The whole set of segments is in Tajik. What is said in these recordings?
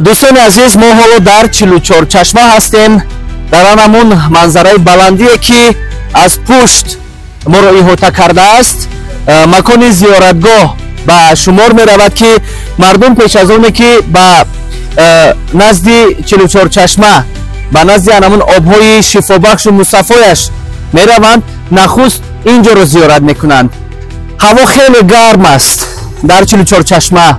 Дӯстони азиз, мо ҳоло дар 44 чашма ҳастем, дар ҳамон манзараи баландие, ки аз пушт моро иҳота кардааст. Макони зиёратгоҳ ба шумор меравад, ки мардум пеш аз оне ки ба назди 44 чашма, ба назди анамон обҳои шифобахшу мусаффояш мераванд, нахуст ин ҷоро зиёрат мекунанд. Ҳаво хеле гарм аст дар 44 чашма.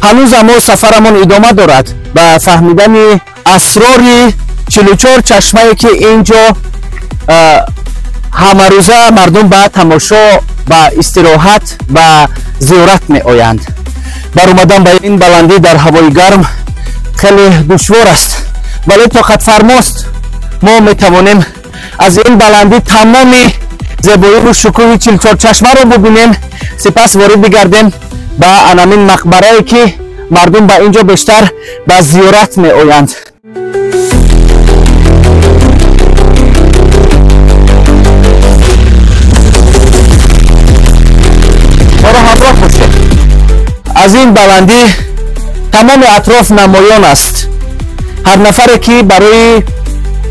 Ҳанӯз мо сафарамон идома дорад ба фаҳмидани асрори 44 чашмае, ки ин ҷо ҳамарӯза мардум ба тамошо, ба истироҳат, ба зиёрат меоянд. Баромадан ба ин баландӣ дар ҳавои гарм хеле душвор аст, вале тоқатфармост. Мо метавонем аз ин баландӣ тамоми зебоиву шукӯҳи 44 чашмаро бубинем, сипас ворид бигардем ба анамин мақбарае, ки мардум ба ин ҷо бештар ба зиёрат меоянд. Моро ҳамроҳ бошед. Аз ин баландӣ тамоми атроф намоён аст. Ҳар нафаре, ки барои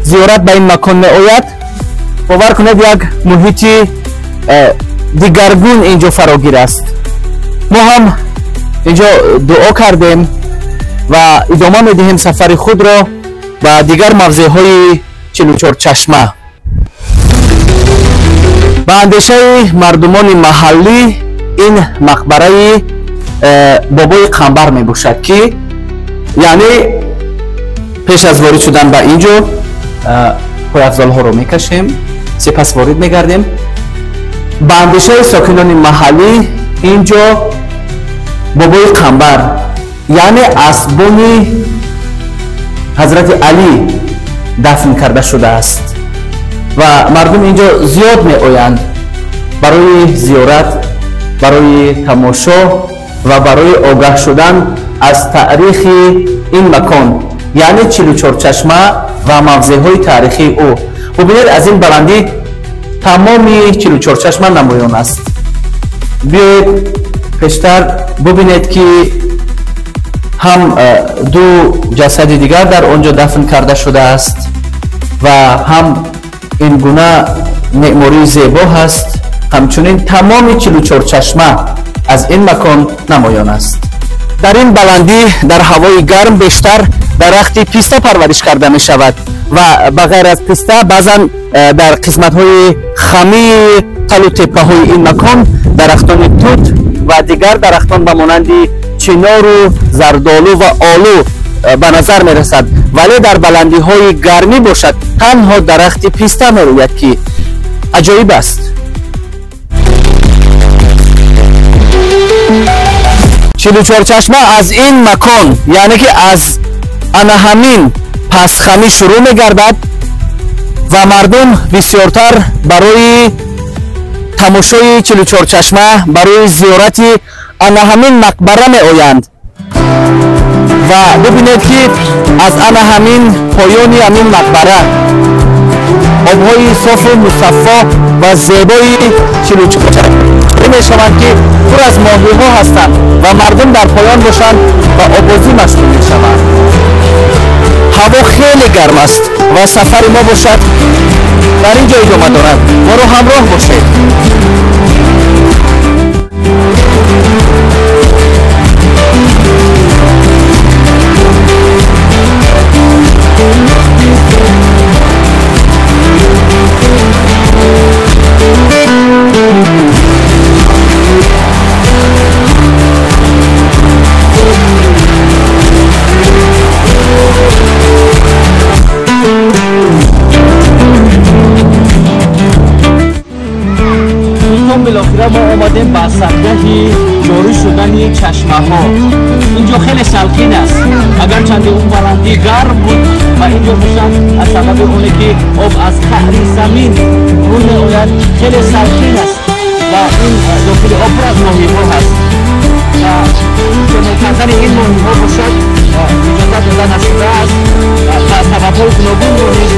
зиёрат ба ин макон меояд, бовар кунед, як муҳити дигаргун ин ҷо фарогир аст. Мо ҳам инҷо дуо кардем ва идома медиҳем сафари худро ба дигар мавзеъҳои 44 чашма. Ба андешаи мардумони маҳаллӣ, ин мақбараи бобои Қамбар мебошад, ки яъне пеш аз ворид шудан ба ин ҷо пойафзолҳоро мекашем, сипас ворид мегардем. Ба андешаи сокинони маҳаллӣ, ин ҷо бобои Қамбар, яъне асбони ҳазрати Алӣ, дафн карда шудааст ва мардум ин ҷо зиёд меоянд барои зиёрат, барои тамошо ва барои огаҳ шудан аз таърихи ин макон, яъне 44 чашма ва мавзеъҳои таърихии ӯ. Бубинед, аз ин баландӣ тамоми 44 чашма намоён аст. Биёед, пештар бубинед, ки ҳам ду ҷасади дигар дар он ҷо дафн карда шудааст ва ҳам ин гуна меъмории зебо ҳаст. Ҳамчунин тамоми 44 чашма аз ин макон намоён аст. Дар ин баландӣ дар ҳавои гарм бештар дарахти писта парвариш карда мешавад ва ба ғайр аз писта, баъзан дар қисматҳои хамии талу теппаҳои ин макон дарахтони тут ва дигар дарахтон ба монанди чинору зардолу ва олу ба назар мерасад, вале дар баландиҳои гармӣ бошад, танҳо дарахти писта мерӯяд, ки аҷоиб аст. 44 чашма аз ин макон, яъне ки аз ана ҳамин пастхамӣ шурӯъ мегардад ва мардум бисёртар барои тамошои 44 чашма, барои зиёрати ана ҳамин мақбара меоянд. Ва бибинед, ки аз ана ҳамин поёни ҳамин мақбара обҳои софу мусаффо ва зебои 44 мешаванд, ки пур аз моҳиҳо ҳастанд ва мардум дар поён бошанд ва оббозӣ машғул мешаванд. Ҳаво хеле гарм аст ва сафари мо бошад дар ин ҷо идома дорад. Моро ҳамроҳ бошед. Билохира мо омадем ба саргаҳи ҷорӣ шудани чашмаҳо. Инҷо хеле салқин аст, агарчанде он баландӣ гарм буд ва инҷо бошад, аз сабаби оне ки об аз қаъри замин рӯ меояд, хеле салқин аст ва ин дохили об пур аз моҳиҳо ҳаст ва истеъмол кардани ин моҳиҳо бошад иҷозат дода нашудааст ва сабабҳои гуногунро низ.